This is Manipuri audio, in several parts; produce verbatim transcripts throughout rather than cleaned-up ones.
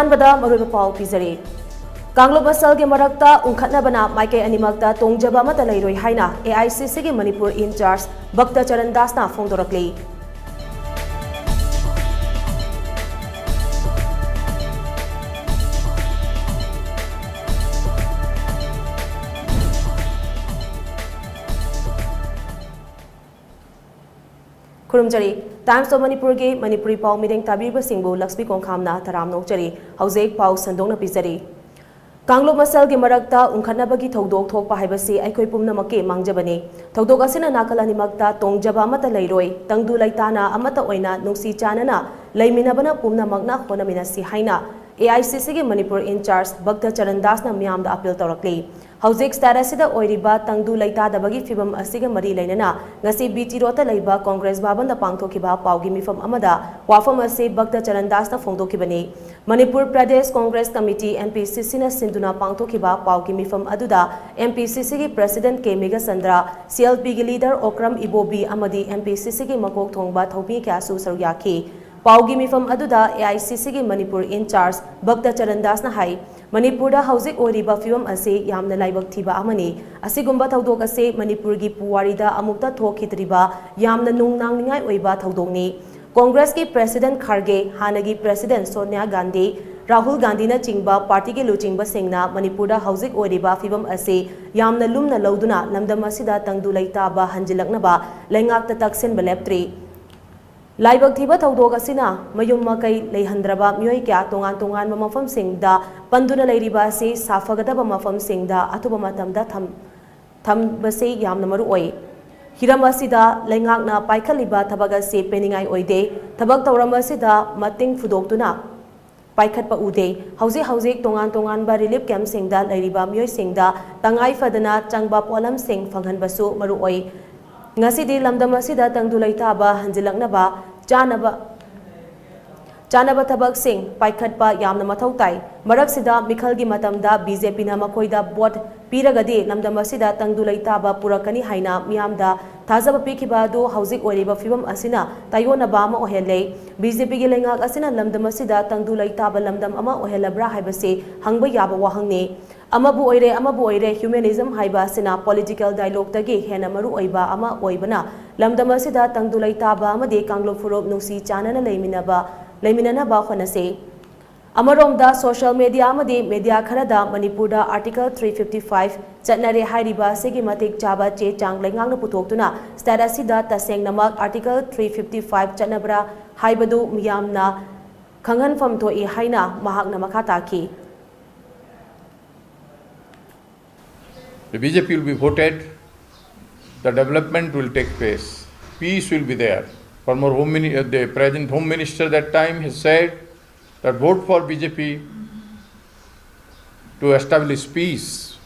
ꯑꯍꯥꯟꯕꯗ ꯃꯔꯨꯑꯣꯏꯕ ꯄꯥꯎ ꯄꯤꯖꯔꯤ꯫ ꯀꯥꯡꯂꯨꯞ ꯃꯁꯦꯜꯒꯤ ꯃꯔꯛꯇ ꯎꯪꯈꯠꯅꯕꯅ ꯃꯥꯏꯀꯩ ꯑꯅꯤꯃꯛꯇ ꯇꯣꯡꯖꯕ ꯑꯃꯠꯇ ꯂꯩꯔꯣꯏ ꯍꯥꯏꯅ ꯑꯦ ꯑꯥꯏ ꯁꯤ ꯁꯤꯒꯤ Manipur in-charge ꯚꯛꯇ Charan ꯗꯥꯁꯅ ꯐꯣꯡꯗꯣꯔꯛꯂꯤ꯫ ꯈꯨꯔꯨꯝꯖꯔꯤ꯫ Times of ꯃꯅꯤꯄꯨꯔꯒꯤ ꯃꯅꯤꯄꯨꯔꯤ ꯄꯥꯎ ꯃꯤꯠꯌꯦꯡ ꯇꯥꯕꯤꯔꯤꯕꯁꯤꯡꯕꯨ ꯂꯛꯁꯃꯤ ꯀꯣꯡꯈꯥꯝꯅ ꯇꯔꯥꯝꯅ ꯑꯣꯛꯆꯔꯤ꯫ ꯍꯧꯖꯤꯛ ꯄꯥꯎ ꯁꯟꯗꯣꯛꯅ ꯄꯤꯖꯔꯤ꯫ ꯀꯥꯡꯂꯨꯞ ꯃꯁꯦꯜꯒꯤ ꯃꯔꯛꯇ ꯎꯪꯈꯠꯅꯕꯒꯤ ꯊꯧꯗꯣꯛ ꯊꯣꯛꯄ ꯍꯥꯏꯕꯁꯤ ꯑꯩꯈꯣꯏ ꯄꯨꯝꯅꯃꯛꯀꯤ ꯃꯥꯡꯖꯕꯅꯤ꯫ ꯊꯧꯗꯣꯛ ꯑꯁꯤꯅ ꯅꯥꯀꯜ ꯑꯅꯤꯃꯛꯇ ꯇꯣꯡꯖꯕ ꯑꯃꯠꯇ ꯂꯩꯔꯣꯏ꯫ ꯇꯪꯗꯨ ꯂꯩꯇꯥꯅ ꯑꯃꯠꯇ ꯑꯣꯏꯅ ꯅꯨꯡꯁꯤ ꯆꯥꯟꯅꯅ ꯂꯩꯃꯤꯟꯅꯕꯅ ꯄꯨꯝꯅꯃꯛꯅ ꯍꯣꯠꯅꯃꯤꯟꯅꯁꯤ ꯍꯥꯏꯅ ꯑꯦ ꯑꯥꯏ ꯁꯤ ꯁꯤꯒꯤ ꯃꯅꯤꯄꯨꯔ ꯏꯟꯆꯥꯔꯖ ꯚꯛꯇ ꯆꯔꯟ ꯗꯥꯁꯅ ꯃꯤꯌꯥꯝꯗ ꯑꯄꯤꯜ ꯇꯧꯔꯛꯂꯤ꯫ ꯍꯧꯖꯤꯛ state ꯑꯁꯤꯗ ꯑꯣꯏꯔꯤꯕ ꯇꯪꯗꯨ ꯂꯩꯇꯥꯗꯕꯒꯤ ꯐꯤꯕꯝ ꯑꯁꯤꯒ ꯃꯔꯤ ꯂꯩꯅꯅ ꯉꯁꯤ ꯕꯤ ꯇꯤ ꯔꯣꯗꯇ ꯂꯩꯕ ꯀꯣꯡꯒ꯭ꯔꯦꯁ ꯚꯕꯟꯗ ꯄꯥꯡꯊꯣꯛꯈꯤꯕ ꯄꯥꯎꯒꯤ ꯃꯤꯐꯝ ꯑꯃꯗ ꯋꯥꯐꯝ ꯑꯁꯤ ꯚꯛꯇ ꯆꯔꯟ ꯗꯥꯁꯅ ꯐꯣꯡꯗꯣꯛꯈꯤꯕꯅꯤ꯫ Manipur Pradesh Congress committee, M P C ꯁꯤꯅ ꯁꯤꯟꯗꯨꯅ ꯄꯥꯡꯊꯣꯛꯈꯤꯕ ꯄꯥꯎꯒꯤ ꯃꯤꯐꯝ ꯑꯗꯨꯗ ꯑꯦꯝ ꯄꯤ ꯁꯤ ꯁꯤꯒꯤ president ꯀꯦ ꯃꯦꯘꯆꯟꯗ꯭ꯔ, ꯁꯤ ꯑꯦꯜ ꯄꯤꯒꯤ leader ꯑꯣꯀ꯭ꯔꯝ ꯏꯕꯣꯕꯤ ꯑꯃꯗꯤ ꯑꯦꯝ ꯄꯤ ꯁꯤ ꯁꯤꯒꯤ ꯃꯀꯣꯛ ꯊꯣꯡꯕ ꯊꯧꯃꯤ ꯀꯌꯥꯁꯨ ꯁꯔꯨꯛ ꯌꯥꯈꯤ꯫ ꯄꯥꯎꯒꯤ ꯃꯤꯐꯝ ꯑꯗꯨꯗ ꯑꯦ ꯑꯥꯏ ꯁꯤ ꯁꯤꯒꯤ ꯃꯅꯤꯄꯨꯔ ꯏꯟꯆꯥꯔꯖ ꯚꯛꯇ ꯆꯔꯟ ꯗꯥꯁꯅ ꯍꯥꯏ, ꯃꯅꯤꯄꯨꯔꯗ ꯍꯧꯖꯤꯛ ꯑꯣꯏꯔꯤꯕ ꯐꯤꯕꯝ ꯑꯁꯤ ꯌꯥꯝꯅ ꯂꯥꯏꯕꯛ ꯊꯤꯕ ꯑꯃꯅꯤ꯫ ꯑꯁꯤꯒꯨꯝꯕ ꯊꯧꯗꯣꯛ ꯑꯁꯤ ꯃꯅꯤꯄꯨꯔꯒꯤ ꯄꯨꯋꯥꯔꯤꯗ ꯑꯃꯨꯛꯇ ꯊꯣꯛꯈꯤꯗ꯭ꯔꯤꯕ ꯌꯥꯝꯅ ꯅꯨꯡꯅꯥꯡꯅꯤꯡꯉꯥꯏ ꯑꯣꯏꯕ ꯊꯧꯗꯣꯛꯅꯤ꯫ ꯀꯣꯡꯒ꯭ꯔꯦꯁꯀꯤ president ꯈꯥꯔꯒꯦ, ꯍꯥꯟꯅꯒꯤ president ꯁꯣꯅꯤꯌꯥ ꯒꯥꯟꯙꯤ, ꯔꯥꯍꯨꯜ ꯒꯥꯟꯙꯤꯅꯆꯤꯡꯕ partyꯒꯤ ꯂꯨꯆꯤꯡꯕꯁꯤꯡꯅ ꯃꯅꯤꯄꯨꯔꯗ ꯍꯧꯖꯤꯛ ꯑꯣꯏꯔꯤꯕ ꯐꯤꯕꯝ ꯑꯁꯤ ꯌꯥꯝꯅ ꯂꯨꯝꯅ ꯂꯧꯗꯨꯅ ꯂꯝꯗꯝ ꯑꯁꯤꯗ ꯇꯪꯗꯨ ꯂꯩꯇꯥꯕ ꯍꯟꯖꯤꯜꯂꯛꯅꯕ ꯂꯩꯉꯥꯛꯇ ꯇꯛꯁꯤꯟꯕ ꯂꯦꯞꯇ꯭ꯔꯤ꯫ ꯂꯥꯏꯕꯛ ꯊꯤꯕ ꯊꯧꯗꯣꯛ ꯑꯁꯤꯅ ꯃꯌꯨꯝ ꯃꯀꯩ ꯂꯩꯍꯟꯗ꯭ꯔꯕ ꯃꯤꯑꯣꯏ ꯀꯌꯥ ꯇꯣꯉꯥꯟ ꯇꯣꯉꯥꯟꯕ ꯃꯐꯝꯁꯤꯡꯗ ꯄꯟꯗꯨꯅ ꯂꯩꯔꯤꯕ ꯑꯁꯤ ꯁꯥꯐꯒꯗꯕ ꯃꯐꯝꯁꯤꯡꯗ ꯑꯊꯨꯕ ꯃꯇꯝꯗ ꯊꯝ-, ꯊꯝꯕꯁꯤ ꯌꯥꯝꯅ ꯃꯔꯨ ꯑꯣꯏ꯫ ꯍꯤꯔꯝ ꯑꯁꯤꯗ ꯂꯩꯉꯥꯛꯅ ꯄꯥꯏꯈꯠꯂꯤꯕ ꯊꯕꯛ ꯑꯁꯤ ꯄꯦꯟꯅꯤꯡꯉꯥꯏ ꯑꯣꯏꯗꯦ꯫ ꯊꯕꯛ ꯊꯧꯔꯝ ꯑꯁꯤꯗ ꯃꯇꯤꯡ ꯐꯨꯗꯣꯛꯇꯨꯅ ꯄꯥꯏꯈꯠꯄ ꯎꯗꯦ꯫ ꯍꯧꯖꯤꯛ ꯍꯧꯖꯤꯛ ꯇꯣꯉꯥꯟ ꯇꯣꯉꯥꯟꯕ relief campꯁꯤꯡꯗ ꯂꯩꯔꯤꯕ ꯃꯤꯑꯣꯏꯁꯤꯡꯗ ꯇꯉꯥꯏ ꯐꯗꯅ ꯆꯪꯕ ꯄꯣꯠꯂꯝꯁꯤꯡ ꯐꯪꯍꯟꯕꯁꯨ ꯃꯔꯨ ꯑꯣꯏ꯫ ꯉꯁꯤꯗꯤ ꯂꯝꯗꯝ ꯑꯁꯤꯗ ꯇꯪꯗꯨ ꯂꯩꯇꯥꯕ ꯍꯟꯖꯤꯜꯂꯛꯅꯕ ꯆꯥꯅꯕ, ꯆꯥꯅꯕ ꯊꯕꯛꯁꯤꯡ ꯄꯥꯏꯈꯠꯄ ꯌꯥꯝꯅ ꯃꯊꯧ ꯇꯥꯏ꯫ ꯃꯔꯛꯁꯤꯗ ꯃꯤꯈꯜꯒꯤ ꯃꯇꯝꯗ ꯕꯤ ꯖꯦ ꯄꯤꯅ ꯃꯈꯣꯏꯗ ꯚꯣꯠ ꯄꯤꯔꯒꯗꯤ ꯂꯝꯗꯝ ꯑꯁꯤꯗ ꯇꯪꯗꯨ ꯂꯩꯇꯥꯕ ꯄꯨꯔꯛꯀꯅꯤ ꯍꯥꯏꯅ ꯃꯤꯌꯥꯝꯗ ꯊꯥꯖꯕ ꯄꯤꯈꯤꯕ ꯑꯗꯨ ꯍꯧꯖꯤꯛ ꯑꯣꯏꯔꯤꯕ ꯐꯤꯕꯝ ꯑꯁꯤꯅ ꯇꯥꯏꯑꯣꯟꯅꯕ ꯑꯃ ꯑꯣꯏꯍꯜꯂꯦ꯫ ꯕꯤ ꯖꯦ ꯄꯤꯒꯤ ꯂꯩꯉꯥꯛ ꯑꯁꯤꯅ ꯂꯝꯗꯝ ꯑꯁꯤꯗ ꯇꯪꯗꯨ ꯂꯩꯇꯥꯕ ꯂꯝꯗꯝ ꯑꯃ ꯑꯣꯏꯍꯜꯂꯕ꯭ꯔꯥ ꯍꯥꯏꯕꯁꯤ ꯍꯪꯕ ꯌꯥꯕ ꯋꯥꯍꯪꯅꯤ꯫ ꯑꯃꯕꯨ ꯑꯣꯏꯔꯦ, ꯑꯃꯕꯨ ꯑꯣꯏꯔꯦ, humanism ꯍꯥꯏꯕ ꯑꯁꯤꯅ political dialogueꯇꯒꯤ ꯍꯦꯟꯅ ꯃꯔꯨ ꯑꯣꯏꯕ ꯑꯃ ꯑꯣꯏꯕꯅ, ꯂꯝꯗꯝ ꯑꯁꯤꯗ ꯇꯪꯗꯨ ꯂꯩꯇꯥꯕ ꯑꯃꯗꯤ ꯀꯥꯡꯂꯨꯞ ꯐꯨꯔꯨꯞ ꯅꯨꯡꯁꯤ ꯆꯥꯟꯅꯅ ꯂꯩꯃꯤꯟꯅꯕ, ꯂꯩꯃꯤꯟꯅꯅꯕ ꯍꯣꯠꯅꯁꯤ꯫ ꯑꯃꯔꯣꯝꯗ, social media ꯑꯃꯗꯤ media ꯈꯔꯗ ꯃꯅꯤꯄꯨꯔꯗ Article three fifty five ꯆꯠꯅꯔꯦ ꯍꯥꯏꯔꯤꯕ ꯑꯁꯤꯒꯤ ꯃꯇꯤꯛ ꯆꯥꯕ ꯆꯦ ꯆꯥꯡ ꯂꯩꯉꯥꯛꯅ ꯄꯨꯊꯣꯛꯇꯨꯅ state ꯑꯁꯤꯗ ꯇꯁꯦꯡꯅꯃꯛ Article three fifty five ꯆꯠꯅꯕ꯭ꯔꯥ ꯍꯥꯏꯕꯗꯨ ꯃꯤꯌꯥꯝꯅ ꯈꯪꯍꯟꯐꯝ ꯊꯣꯛꯏ ꯍꯥꯏꯅ ꯃꯍꯥꯛꯅ ꯃꯈꯥ ꯇꯥꯈꯤ꯫ The B J P will be voted, the development will take place, peace will be there. Former Home Mini-, uh, the present Home Minister that time has said that vote for B J P to establish peace,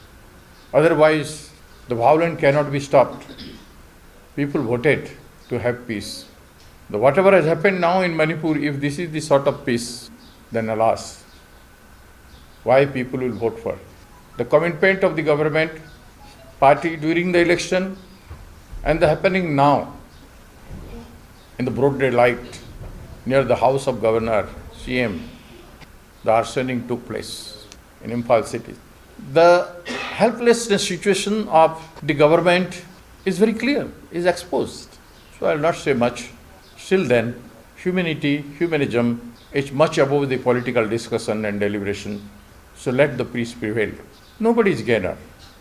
otherwise the violence cannot be stopped. People voted to have peace. The, whatever has happened now in Manipur, if this is the sort of peace, then alas, why people will vote for. The commitment of the government party during the election and the happening now in the broad daylight near the house of governor, C M, the arsoning took place in Imphal city. The helplessness situation of the government is very clear, is exposed. So I will not say much. Still then, humanity, humanism is much above the political discussion and deliberation. So let the peace prevail. Nobody is gainer.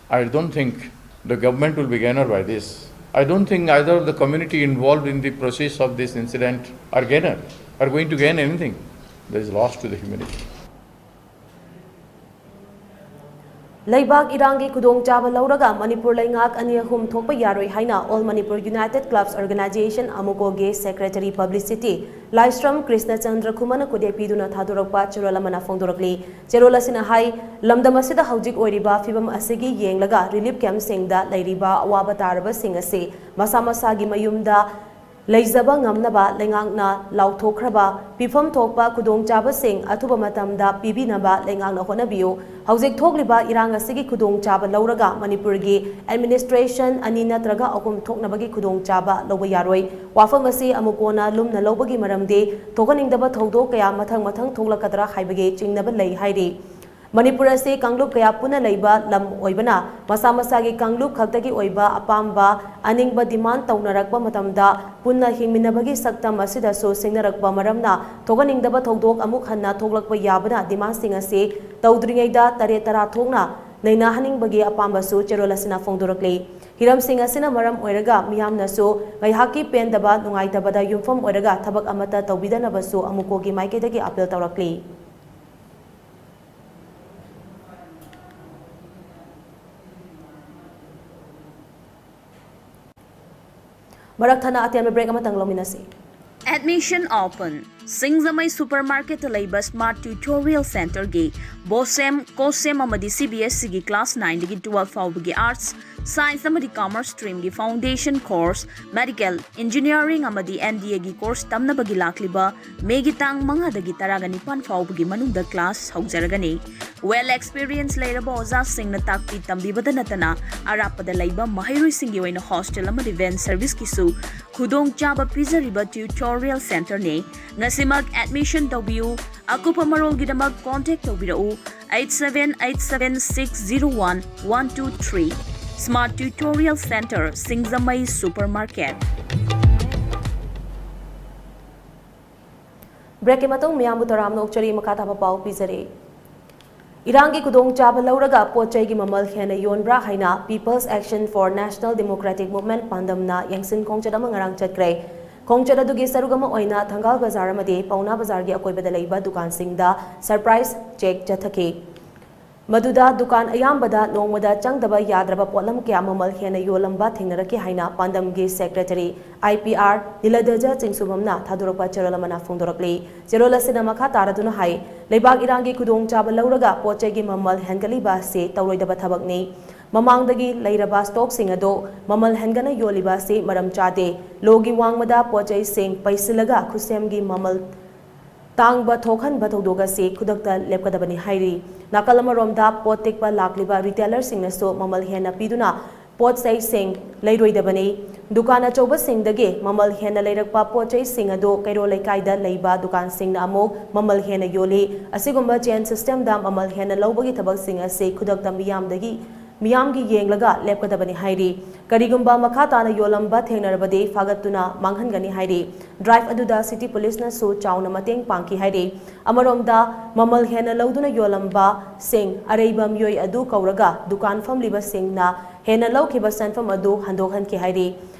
I don't think the government will be gainer by this. I don't think either of the community involved in the process of this incident are gainer, are going to gain anything. There is loss to the humanity. ꯂꯩꯕꯥꯛ ꯏꯔꯥꯡꯒꯤ ꯈꯨꯗꯣꯡꯆꯥꯕ ꯂꯧꯔꯒ ꯃꯅꯤꯄꯨꯔ ꯂꯩꯉꯥꯛ ꯑꯅꯤ ꯑꯍꯨꯝ ꯊꯣꯛꯄ ꯌꯥꯔꯣꯏ ꯍꯥꯏꯅ All Manipur United Clubs Organization, ꯑꯃꯨꯀꯣꯒꯤ secretary publicity ꯂꯥꯏꯁ꯭ꯔꯝ ꯀ꯭ꯔꯤꯁꯅꯆꯟꯗ꯭ꯔ ꯈꯨꯃꯟꯅ ꯈꯨꯗꯦꯞ ꯄꯤꯗꯨꯅ ꯊꯥꯗꯣꯔꯛꯄ ꯆꯦꯔꯣꯜ ꯑꯃꯅ ꯐꯣꯡꯗꯣꯔꯛꯂꯤ꯫ ꯆꯦꯔꯣꯜ ꯑꯁꯤꯅ ꯍꯥꯏ, ꯂꯝꯗꯝ ꯑꯁꯤꯗ ꯍꯧꯖꯤꯛ ꯑꯣꯏꯔꯤꯕ ꯐꯤꯕꯝ ꯑꯁꯤꯒꯤ ꯌꯦꯡꯂꯒ relief campꯁꯤꯡꯗ ꯂꯩꯔꯤꯕ ꯑꯋꯥꯕ ꯇꯥꯔꯕꯁꯤꯡ ꯑꯁꯤ ꯃꯁꯥ ꯃꯁꯥꯒꯤ ꯃꯌꯨꯝꯗ ꯂꯩꯖꯕ ꯉꯝꯅꯕ ꯂꯩꯉꯥꯛꯅ ꯂꯥꯎꯊꯣꯛꯈ꯭ꯔꯕ ꯄꯤꯐꯝ ꯊꯣꯛꯄ ꯈꯨꯗꯣꯡꯆꯥꯕꯁꯤꯡ ꯑꯊꯨꯕ ꯃꯇꯝꯗ ꯄꯤꯕꯤꯅꯕ ꯂꯩꯉꯥꯛꯅ ꯍꯣꯠꯅꯕꯤꯌꯨ꯫ ꯍꯧꯖꯤꯛ ꯊꯣꯛꯂꯤꯕ ꯏꯔꯥꯡ ꯑꯁꯤꯒꯤ ꯈꯨꯗꯣꯡꯆꯥꯕ ꯂꯧꯔꯒ ꯃꯅꯤꯄꯨꯔꯒꯤ administration ꯑꯅꯤ ꯅꯠꯇ꯭ꯔꯒ ꯑꯍꯨꯝ ꯊꯣꯛꯅꯕꯒꯤ ꯈꯨꯗꯣꯡꯆꯥꯕ ꯂꯧꯕ ꯌꯥꯔꯣꯏ꯫ ꯋꯥꯐꯝ ꯑꯁꯤ ꯑꯃꯨꯛ ꯀꯣꯟꯅ ꯂꯨꯝꯅ ꯂꯧꯕꯒꯤ ꯃꯔꯝꯗꯤ ꯊꯣꯛꯍꯟꯅꯤꯡꯗꯕ ꯊꯧꯗꯣꯛ ꯀꯌꯥ ꯃꯊꯪ ꯃꯊꯪ ꯊꯣꯛꯂꯛꯀꯗ꯭ꯔꯥ ꯍꯥꯏꯕꯒꯤ ꯆꯤꯡꯅꯕ ꯂꯩ ꯍꯥꯏꯔꯤ꯫ ꯃꯅꯤꯄꯨꯔ ꯑꯁꯤ ꯀꯥꯡꯂꯨꯞ ꯀꯌꯥ ꯄꯨꯟꯅ ꯂꯩꯕ ꯂꯝ ꯑꯣꯏꯕꯅ, ꯃꯁꯥ ꯃꯁꯥꯒꯤ ꯀꯥꯡꯂꯨꯞ ꯈꯛꯇꯒꯤ ꯑꯣꯏꯕ ꯑꯄꯥꯝꯕ, ꯑꯅꯤꯡꯕ demand ꯇꯧꯅꯔꯛꯄ ꯃꯇꯝꯗ, ꯄꯨꯟꯅ ꯍꯤꯡꯃꯤꯟꯅꯕꯒꯤ ꯁꯛꯇꯝ ꯑꯁꯤꯗꯁꯨ ꯁꯤꯡꯅꯔꯛꯄ ꯃꯔꯝꯅ, ꯊꯣꯛꯍꯟꯅꯤꯡꯗꯕ ꯊꯧꯗꯣꯛ ꯑꯃꯨꯛ ꯍꯟꯅ ꯊꯣꯛꯂꯛꯄ ꯌꯥꯕꯅ demandꯁꯤꯡ ꯑꯁꯤ ꯇꯧꯗ꯭ꯔꯤꯉꯩꯗ ꯇꯔꯦꯠ ꯇꯔꯥ ꯊꯣꯛꯅ ꯅꯩꯅꯍꯟꯅꯤꯡꯕꯒꯤ ꯑꯄꯥꯝꯕꯁꯨ ꯆꯦꯔꯣꯜ ꯑꯁꯤꯅ ꯐꯣꯡꯗꯣꯔꯛꯂꯤ꯫ ꯍꯤꯔꯝꯁꯤꯡ ꯑꯁꯤꯅ ꯃꯔꯝ ꯑꯣꯏꯔꯒ ꯃꯤꯌꯥꯝꯅꯁꯨ ꯉꯥꯏꯍꯥꯛꯀꯤ ꯄꯦꯟꯗꯕ, ꯅꯨꯡꯉꯥꯏꯇꯕꯗ ꯌꯨꯝꯐꯝ ꯑꯣꯏꯔꯒ ꯊꯕꯛ ꯑꯃꯠꯇ ꯇꯧꯕꯤꯗꯅꯕꯁꯨ ꯑꯃꯨꯛꯀꯣꯒꯤ ꯃꯥꯏꯀꯩꯗꯒꯤ appeal ꯇꯧꯔꯛꯂꯤ꯫ ꯃꯔꯛ ꯊꯠꯅ ꯑꯇꯦꯟꯕ break ꯑꯃꯇꯪ ꯂꯧꯃꯤꯟꯅꯁꯤ꯫ Admission open꯫ ꯁꯤꯡꯖꯃꯩ Supermarketꯇ ꯂꯩꯕ Smart Tutorial Centreꯒꯤ BOSEM, COSEM ꯑꯃꯗꯤ CBSEꯒꯤ class nineꯗꯒꯤ twelve ꯐꯥꯎꯕꯒꯤ Arts, Science ꯑꯃꯗꯤ Commerce streamꯒꯤ foundation course, Medical, Engineering ꯑꯃꯗꯤ NDAꯒꯤ course ꯇꯝꯅꯕꯒꯤ ꯂꯥꯛꯂꯤꯕ ꯃꯦꯒꯤ ꯇꯥꯡ ꯃꯉꯥꯗꯒꯤ ꯇꯔꯥꯒ ꯅꯤꯄꯥꯟ ꯐꯥꯎꯕꯒꯤ ꯃꯅꯨꯡꯗ class ꯍꯧꯖꯔꯒꯅꯤ꯫ Well experience ꯂꯩꯔꯕ ꯑꯣꯖꯥꯁꯤꯡꯅ ꯇꯥꯛꯄꯤ ꯇꯝꯕꯤꯕꯗ ꯅꯠꯇꯅ ꯑꯔꯥꯞꯄꯗ ꯂꯩꯕ ꯃꯍꯩꯔꯣꯏꯁꯤꯡꯒꯤ ꯑꯣꯏꯅ hostel ꯑꯃꯗꯤ van serviceꯀꯤꯁꯨ ꯈꯨꯗꯣꯡꯆꯥꯕ ꯄꯤꯖꯔꯤꯕ Tutorial Centreꯅꯤ꯫ ꯉꯁꯤꯃꯛ admission ꯇꯧꯕꯤꯌꯨ꯫ ꯑꯀꯨꯞꯄ ꯃꯔꯣꯜꯒꯤꯗꯃꯛ contact ꯇꯧꯕꯤꯔꯛꯎ eight seven eight seven six zero one one two three꯫ Smart Tutorial Centre, ꯁꯤꯡꯖꯃꯩ Supermarket꯫ Breakꯀꯤ ꯃꯇꯨꯡ ꯃꯤꯌꯥꯝꯕꯨ ꯇꯔꯥꯝꯅ ꯑꯣꯛꯆꯔꯤ꯫ ꯃꯈꯥ ꯇꯥꯕ ꯄꯥꯎ ꯄꯤꯖꯔꯤ꯫ ꯏꯔꯥꯡꯒꯤ ꯈꯨꯗꯣꯡꯆꯥꯕ ꯂꯧꯔꯒ ꯄꯣꯠ ꯆꯩꯒꯤ ꯃꯃꯜ ꯍꯦꯟꯅ ꯌꯣꯟꯕ꯭ꯔꯥ ꯍꯥꯏꯅ People's Action for National Democratic Movement ꯄꯥꯟꯗꯝꯅ ꯌꯦꯡꯁꯤꯟ ꯈꯣꯡꯆꯠ ꯑꯃ ꯉꯔꯥꯡ ꯆꯠꯈ꯭ꯔꯦ꯫ ꯈꯣꯡꯆꯠ ꯑꯗꯨꯒꯤ ꯁꯔꯨꯛ ꯑꯃ ꯑꯣꯏꯅ ꯊꯪꯒꯥꯜ ꯕꯖꯥꯔ ꯑꯃꯗꯤ ꯄꯥꯎꯅꯥ ꯕꯖꯥꯔꯒꯤ ꯑꯀꯣꯏꯕꯗ ꯂꯩꯕ ꯗꯨꯀꯥꯟꯁꯤꯡꯗ surprise check ꯆꯠꯊꯈꯤ꯫ ꯃꯗꯨꯗ ꯗꯨꯀꯥꯟ ꯑꯌꯥꯝꯕꯗ ꯅꯣꯡꯃꯗ ꯆꯪꯗꯕ ꯌꯥꯗ꯭ꯔꯕ ꯄꯣꯠꯂꯝ ꯀꯌꯥ ꯃꯃꯜ ꯍꯦꯟꯅ ꯌꯣꯜꯂꯝꯕ ꯊꯦꯡꯅꯔꯛꯈꯤ ꯍꯥꯏꯅ ꯄꯥꯟꯗꯝꯒꯤ secretary IPR ꯅꯤꯂꯗꯖ ꯆꯤꯡꯁꯨꯕꯝꯅ ꯊꯥꯗꯣꯔꯛꯄ ꯆꯦꯔꯣꯜ ꯑꯃꯅ ꯐꯣꯡꯗꯣꯔꯛꯂꯤ꯫ ꯆꯦꯔꯣꯜ ꯑꯁꯤꯅ ꯃꯈꯥ ꯇꯥꯔꯗꯨꯅ ꯍꯥꯏ, ꯂꯩꯕꯥꯛ ꯏꯔꯥꯡꯒꯤ ꯈꯨꯗꯣꯡꯆꯥꯕ ꯂꯧꯔꯒ ꯄꯣꯠ ꯆꯩꯒꯤ ꯃꯃꯜ ꯍꯦꯟꯒꯠꯂꯤꯕ ꯑꯁꯤ ꯇꯧꯔꯣꯏꯗꯕ ꯊꯕꯛꯅꯤ꯫ ꯃꯃꯥꯡꯗꯒꯤ ꯂꯩꯔꯕ ꯁ꯭ꯇꯣꯛꯁꯤꯡ ꯑꯗꯨ ꯃꯃꯜ ꯍꯦꯟꯒꯠꯅ ꯌꯣꯜꯂꯤꯕ ꯑꯁꯤ ꯃꯔꯝ ꯆꯥꯗꯦ꯫ ꯂꯣꯒꯤ ꯋꯥꯡꯃꯗ ꯄꯣꯠ ꯆꯩꯁꯤꯡ ꯄꯩꯁꯤꯜꯂꯒ ꯈꯨꯠꯁꯦꯝꯒꯤ ꯃꯃꯜ ꯇꯥꯡꯕ ꯊꯣꯛꯍꯟꯕ ꯊꯧꯗꯣꯛ ꯑꯁꯤ ꯈꯨꯗꯛꯇ ꯂꯦꯞꯀꯗꯕꯅꯤ ꯍꯥꯏꯔꯤ꯫ ꯅꯥꯀꯜ ꯑꯃꯔꯣꯝꯗ ꯄꯣꯠ ꯇꯤꯛꯄ ꯂꯥꯛꯂꯤꯕ ꯔꯤꯇꯦꯂꯔꯁꯤꯡꯅꯁꯨ ꯃꯃꯜ ꯍꯦꯟꯅ ꯄꯤꯗꯨꯅ ꯄꯣꯠ ꯆꯩꯁꯤꯡ ꯂꯩꯔꯣꯏꯗꯕꯅꯤ꯫ ꯗꯨꯀꯥꯟ ꯑꯆꯧꯕꯁꯤꯡꯗꯒꯤ ꯃꯃꯜ ꯍꯦꯟꯅ ꯂꯩꯔꯛꯄ ꯄꯣꯠ ꯆꯩꯁꯤꯡ ꯑꯗꯨ ꯀꯩꯔꯣꯜ ꯂꯩꯀꯥꯏꯗ ꯂꯩꯕ ꯗꯨꯀꯥꯟꯁꯤꯡꯅ ꯑꯃꯨꯛ ꯃꯃꯜ ꯍꯦꯟꯅ ꯌꯣꯜꯂꯤ꯫ ꯑꯁꯤꯒꯨꯝꯕ ꯆꯦꯟ ꯁꯤꯁꯇꯦꯝꯗ ꯃꯃꯜ ꯍꯦꯟꯅ ꯂꯧꯕꯒꯤ ꯊꯕꯛꯁꯤꯡ ꯑꯁꯤ ꯈꯨꯗꯛꯇ ꯃꯤꯌꯥꯝꯗꯒꯤ ꯃꯤꯌꯥꯝꯒꯤ ꯌꯦꯡꯂꯒ ꯂꯦꯞꯀꯗꯕꯅꯤ ꯍꯥꯏꯔꯤ꯫ ꯀꯔꯤꯒꯨꯝꯕ ꯃꯈꯥ ꯇꯥꯅ ꯌꯣꯜꯂꯝꯕ ꯊꯦꯡꯅꯔꯕꯗꯤ ꯐꯥꯒꯠꯇꯨꯅ ꯃꯥꯡꯍꯟꯒꯅꯤ ꯍꯥꯏꯔꯤ꯫ ꯗ꯭ꯔꯥꯏꯚ ꯑꯗꯨꯗ ꯁꯤꯇꯤ ꯄꯨꯂꯤꯁꯅꯁꯨ ꯆꯥꯎꯅ ꯃꯇꯦꯡ ꯄꯥꯡꯈꯤ ꯍꯥꯏꯔꯤ꯫ ꯑꯃꯔꯣꯝꯗ ꯃꯃꯜ ꯍꯦꯟꯅ ꯂꯧꯗꯨꯅ ꯌꯣꯜꯂꯝꯕꯁꯤꯡ ꯑꯔꯩꯕ ꯃꯤꯑꯣꯏ ꯑꯗꯨ ꯀꯧꯔꯒ ꯗꯨꯀꯥꯟ ꯐꯝꯂꯤꯕꯁꯤꯡꯅ ꯍꯦꯟꯅ ꯂꯧꯈꯤꯕ ꯁꯦꯟꯐꯝ ꯑꯗꯨ ꯍꯟꯗꯣꯛꯍꯟꯈꯤ ꯍꯥꯏꯔꯤ꯫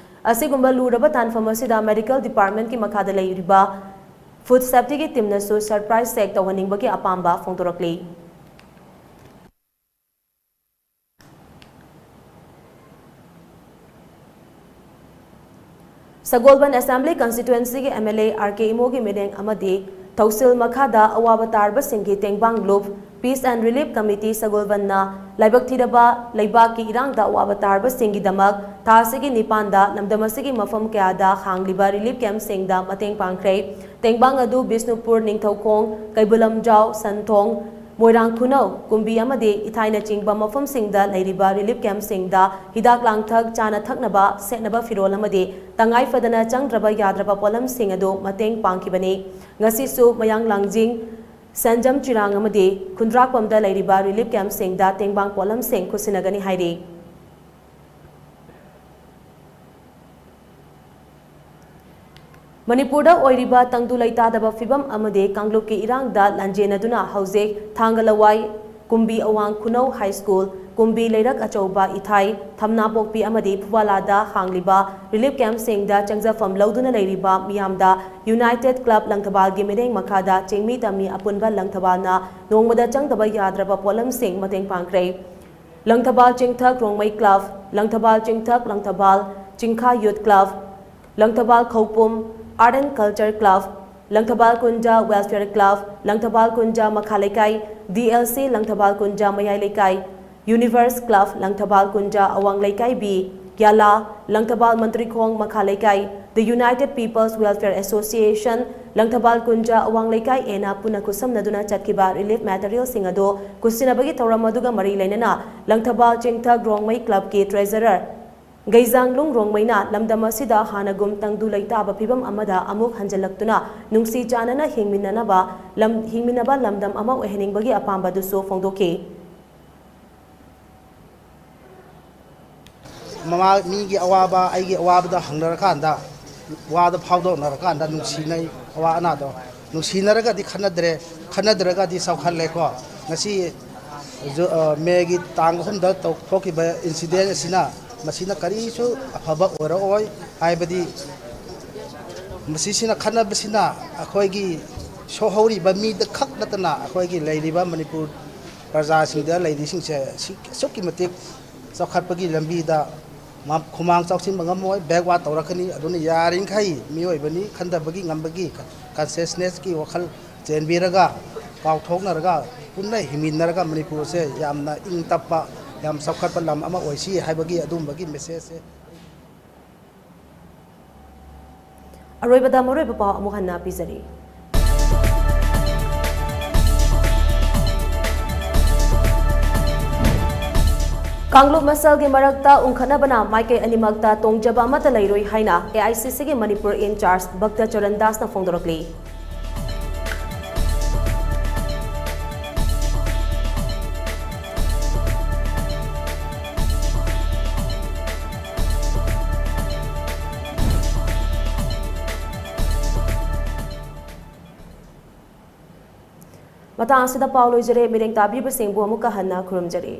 ꯑꯁꯤꯒꯨꯝꯕ ꯂꯨꯔꯕ ꯇꯥꯟꯐꯝ ꯑꯁꯤꯗ ꯃꯦꯗꯤꯀꯦꯜ ꯗꯤꯄꯥꯔꯠꯃꯦꯟꯠꯀꯤ ꯃꯈꯥꯗ ꯂꯩꯔꯤꯕ ꯐꯨꯗ ꯁꯦꯐꯇꯤꯒꯤ ꯇꯤꯝꯅꯁꯨ ꯁꯔꯄ꯭ꯔꯥꯏꯖ ꯆꯦꯛ ꯇꯧꯍꯟꯅꯤꯡꯕꯒꯤ ꯑꯄꯥꯝꯕ ꯐꯣꯡꯗꯣꯔꯛꯂꯤ꯫ ꯁꯒꯣꯜꯕꯟ ꯑꯦꯁꯦꯝꯕ꯭ꯂꯤ ꯀꯟꯁꯇꯤꯇ꯭ꯋꯦꯟꯁꯤꯒꯤ M L A R K ꯏꯃꯣꯒꯤ ꯃꯤꯠꯌꯦꯡ ꯑꯃꯗꯤ ꯊꯧꯁꯤꯜ ꯃꯈꯥꯗ ꯑꯋꯥꯕ ꯇꯥꯔꯕꯁꯤꯡꯒꯤ ꯇꯦꯡꯕꯥꯡ ꯂꯨꯞ ꯄꯤꯁ ꯑꯦꯟ ꯔꯤꯂꯤꯐ ꯀꯃꯤꯇꯤ ꯁꯒꯣꯜꯕꯟꯅ ꯂꯥꯏꯕꯛ ꯊꯤꯔꯕ ꯂꯩꯕꯥꯛꯀꯤ ꯏꯔꯥꯡꯗ ꯑꯋꯥꯕ ꯇꯥꯔꯕꯁꯤꯡꯒꯤꯗꯃꯛ ꯊꯥ ꯑꯁꯤꯒꯤ ꯅꯤꯄꯥꯟꯗ ꯂꯝꯗꯝ ꯑꯁꯤꯒꯤ ꯃꯐꯝ ꯀꯌꯥꯗ ꯍꯥꯡꯂꯤꯕ ꯔꯤꯂꯤꯐ ꯀꯦꯝꯞꯁꯤꯡꯗ ꯃꯇꯦꯡ ꯄꯥꯡꯈ꯭ꯔꯦ꯫ ꯇꯦꯡꯕꯥꯡ ꯑꯗꯨ ꯕꯤꯁꯅꯨꯄꯨꯔ, ꯅꯤꯡꯊꯧꯈꯣꯡ, ꯀꯩꯕꯨꯜ ꯂꯝꯖꯥꯎ, ꯁꯟꯊꯣꯡ, ꯃꯣꯏꯔꯥꯡ ꯈꯨꯅꯧ, ꯀꯨꯝꯕꯤ ꯑꯃꯗꯤ ꯏꯊꯥꯏꯅꯆꯤꯡꯕ ꯃꯐꯝꯁꯤꯡꯗ ꯂꯩꯔꯤꯕ ꯔꯤꯂꯤꯐ ꯀꯦꯝꯞꯁꯤꯡꯗ ꯍꯤꯗꯥꯛ ꯂꯥꯡꯊꯛ, ꯆꯥꯅ ꯊꯛꯅꯕ, ꯁꯦꯠꯅꯕ ꯐꯤꯔꯣꯜ ꯑꯃꯗꯤ ꯇꯉꯥꯏ ꯐꯗꯅ ꯆꯪꯗ꯭ꯔꯕ ꯌꯥꯗ꯭ꯔꯕ ꯄꯣꯠꯂꯝꯁꯤꯡ ꯑꯗꯨ ꯃꯇꯦꯡ ꯄꯥꯡꯈꯤꯕꯅꯤ꯫ ꯉꯁꯤꯁꯨ ꯃꯌꯥꯡ ꯂꯥꯡꯖꯤꯡ, ꯁꯦꯟꯖꯝ ꯆꯤꯔꯥꯡ ꯑꯃꯗꯤ ꯈꯨꯟꯗ꯭ꯔꯥꯛꯄꯝꯗ ꯂꯩꯔꯤꯕ ꯔꯤꯂꯤꯐ ꯀꯦꯝꯞꯁꯤꯡꯗ ꯇꯦꯡꯕꯥꯡ ꯄꯣꯠꯂꯝꯁꯤꯡ ꯈꯨꯠꯁꯤꯟꯅꯒꯅꯤ ꯍꯥꯏꯔꯤ꯫ ꯃꯅꯤꯄꯨꯔꯗ ꯑꯣꯏꯔꯤꯕ ꯇꯪꯗꯨ ꯂꯩꯇꯥꯗꯕ ꯐꯤꯚꯝ ꯑꯃꯗꯤ ꯀꯥꯡꯂꯨꯞꯀꯤ ꯏꯔꯥꯡꯗ ꯂꯥꯟꯖꯦꯟꯅꯗꯨꯅ ꯍꯧꯖꯤꯛ ꯊꯥꯡꯒ ꯂꯋꯥꯏ, ꯀꯨꯝꯕꯤ ꯑꯋꯥꯡ ꯈꯨꯅꯧ ꯍꯥꯏ ꯁ꯭ꯀꯨꯜ, ꯀꯨꯝꯕꯤ ꯂꯩꯔꯛ ꯑꯆꯧꯕ ꯏꯊꯥꯏ, ꯊꯝꯅꯥꯄꯣꯛꯄꯤ ꯑꯃꯗꯤ ꯐꯨꯕꯥꯂꯥꯗ ꯍꯥꯡꯂꯤꯕ ꯔꯤꯂꯤꯐ ꯀꯦꯝꯞꯁꯤꯡꯗ ꯆꯪꯖꯐꯝ ꯂꯧꯗꯨꯅ ꯂꯩꯔꯤꯕ ꯃꯤꯌꯥꯝꯗ ꯌꯨꯅꯥꯏꯇꯦꯗ ꯀ꯭ꯂꯕ ꯂꯪꯊꯕꯥꯜꯒꯤ ꯃꯤꯠꯌꯦꯡ ꯃꯈꯥꯗ ꯆꯤꯡꯃꯤ ꯇꯝꯃꯤ ꯑꯄꯨꯟꯕ ꯂꯪꯊꯕꯥꯜꯅ ꯅꯣꯡꯃꯗ ꯆꯪꯗꯕ ꯌꯥꯗ꯭ꯔꯕ ꯄꯣꯠꯂꯝꯁꯤꯡ ꯃꯇꯦꯡ ꯄꯥꯡꯈ꯭ꯔꯦ꯫ Langthabal Chingthak Rongmei club, Langthabal Chingthak Langthabal Chingkha youth club, Langthabal Khoupum art and culture club, Langthabal Kunja welfare club, Langthabal Kunja ꯃꯈꯥ ꯂꯩꯀꯥꯏ, ꯗꯤ ꯑꯦꯜ ꯁꯤ ꯂꯪꯊꯕꯥꯜ ꯀꯨꯟꯖ ꯃꯌꯥꯏ ꯂꯩꯀꯥꯏ, Universe Club, ꯂꯪꯊꯕꯥꯜ ꯀꯨꯟꯖ ꯑꯋꯥꯡ ꯂꯩꯀꯥꯏ B, ꯌꯥꯂꯥ, ꯂꯪꯊꯕꯥꯜ ꯃꯟꯇ꯭ꯔꯤꯈꯣꯡ ꯃꯈꯥ ꯂꯩꯀꯥꯏ, The United People's Welfare Association, Langthabal ꯀꯨꯟꯖ ꯑꯋꯥꯡ ꯂꯩꯀꯥꯏ Aꯅ ꯄꯨꯟꯅ ꯈꯨꯠꯁꯝꯅꯗꯨꯅ ꯆꯠꯈꯤꯕ relief materialꯁꯤꯡ ꯑꯗꯨ ꯈꯨꯠꯁꯤꯟꯅꯕꯒꯤ ꯊꯧꯔꯝ ꯑꯗꯨꯒ ꯃꯔꯤ ꯂꯩꯅꯅ ꯂꯪꯊꯕꯥꯜ ꯆꯤꯡꯊꯛ ꯔꯣꯡꯃꯩ clubꯀꯤ treasurer ꯒꯩꯖꯥꯡꯂꯨꯡ ꯔꯣꯡꯃꯩꯅ ꯂꯝꯗꯝ ꯑꯁꯤꯗ ꯍꯥꯟꯅꯒꯨꯝ ꯇꯪꯗꯨ ꯂꯩꯇꯥꯕ ꯐꯤꯕꯝ ꯑꯃꯗ ꯑꯃꯨꯛ ꯍꯟꯖꯤꯜꯂꯛꯇꯨꯅ ꯅꯨꯡꯁꯤ ꯆꯥꯟꯅꯅ ꯍꯤꯡꯃꯤꯟꯅꯅꯕ ꯂꯝ, ꯍꯤꯡꯃꯤꯟꯅꯕ ꯂꯝꯗꯝ ꯑꯃ ꯑꯣꯏꯍꯟꯅꯤꯡꯕꯒꯤ ꯑꯄꯥꯝꯕꯗꯨꯁꯨ ꯐꯣꯡꯗꯣꯛꯈꯤ꯫ ꯃꯃꯥ, ꯃꯤꯒꯤ ꯑꯋꯥꯕ ꯑꯩꯒꯤ ꯑꯋꯥꯕꯗ ꯍꯪꯅꯔꯀꯥꯟꯗ, ꯋꯥꯗ ꯐꯥꯎꯗꯣꯛꯅꯔꯀꯥꯟꯗ ꯅꯨꯡꯁꯤꯅꯩ, ꯑꯋꯥ ꯑꯅꯥꯗꯣ ꯅꯨꯡꯁꯤꯅꯔꯒꯗꯤ ꯈꯟꯅꯗ꯭ꯔꯦ, ꯈꯟꯅꯗ꯭ꯔꯒꯗꯤ ꯆꯥꯎꯈꯠꯂꯦꯀꯣ꯫ ꯉꯁꯤ ꯖꯨ-, ꯑ, Mayꯒꯤ ꯇꯥꯡ ꯑꯍꯨꯝꯗ ꯇꯧ-, ꯊꯣꯛꯈꯤꯕ incident ꯑꯁꯤꯅ, ꯃꯁꯤꯅ ꯀꯔꯤꯁꯨ ꯑꯐꯕ ꯑꯣꯏꯔꯛꯑꯣꯏ꯫ ꯍꯥꯏꯕꯗꯤ ꯃꯁꯤꯁꯤꯅ, ꯈꯠꯅꯕꯁꯤꯅ ꯑꯩꯈꯣꯏꯒꯤ ꯁꯣꯛꯍꯧꯔꯤꯕ ꯃꯤꯗ ꯈꯛ ꯅꯠꯇꯅ ꯑꯩꯈꯣꯏꯒꯤ ꯂꯩꯔꯤꯕ ꯃꯅꯤꯄꯨꯔ ꯄ꯭ꯔꯖꯥꯁꯤꯡꯗ ꯂꯩꯔꯤꯁꯤꯡꯁꯦ ꯑꯁꯨꯛ-, ꯑꯁꯨꯛꯀꯤ ꯃꯇꯤꯛ ꯆꯥꯎꯈꯠꯄꯒꯤ ꯂꯝꯕꯤꯗ ꯃ-, ꯈꯨꯃꯥꯡ ꯆꯥꯎꯁꯤꯟꯕ ꯉꯝꯃꯣꯏ, backward ꯇꯧꯔꯛꯀꯅꯤ꯫ ꯑꯗꯨꯅ ꯌꯥꯔꯤꯈꯩ ꯃꯤꯑꯣꯏꯕꯅꯤ, ꯈꯟꯊꯕꯒꯤ ꯉꯝꯕꯒꯤ consciousnessꯀꯤ ꯋꯥꯈꯜ ꯆꯦꯟꯕꯤꯔꯒ, ꯀꯥꯎꯊꯣꯛꯅꯔꯒ, ꯄꯨꯟꯅ ꯍꯤꯡꯃꯤꯟꯅꯔꯒ ꯃꯅꯤꯄꯨꯔꯁꯦ ꯌꯥꯝꯅ ꯏꯪ ꯇꯞꯄ, ꯌꯥꯝ ꯆꯥꯎꯈꯠꯄ ꯂꯝ ꯑꯃ ꯑꯣꯏꯁꯤ ꯍꯥꯏꯕꯒꯤ ꯑꯗꯨꯝꯕꯒꯤ messageꯁꯦ꯫ ꯑꯔꯣꯏꯕꯗ ꯃꯔꯨꯑꯣꯏꯕ ꯄꯥꯎ ꯑꯃꯨꯛ ꯍꯟꯅ ꯄꯤꯖꯔꯤ꯫ ꯀꯥꯡꯂꯨꯞ ꯃꯁꯦꯜꯒꯤ ꯃꯔꯛꯇ ꯎꯪꯈꯠꯅꯕꯅ ꯃꯥꯏꯀꯩ ꯑꯅꯤꯃꯛꯇ ꯇꯣꯡꯖꯕ ꯑꯃꯠꯇ ꯂꯩꯔꯣꯏ ꯍꯥꯏꯅ AICCꯒꯤ ꯃꯅꯤꯄꯨꯔ in charge ꯚꯛꯇ ꯆꯔꯟ ꯗꯥꯁꯅ ꯐꯣꯡꯗꯣꯔꯛꯂꯤ꯫ ꯃꯇꯥꯡ ꯑꯁꯤꯗ ꯄꯥꯎ ꯂꯣꯏꯖꯔꯦ꯫ ꯃꯤꯠꯌꯦꯡ ꯇꯥꯕꯤꯕꯁꯤꯡꯕꯨ ꯑꯃꯨꯛꯀ ꯍꯟꯅ ꯈꯨꯔꯨꯝꯖꯔꯤ꯫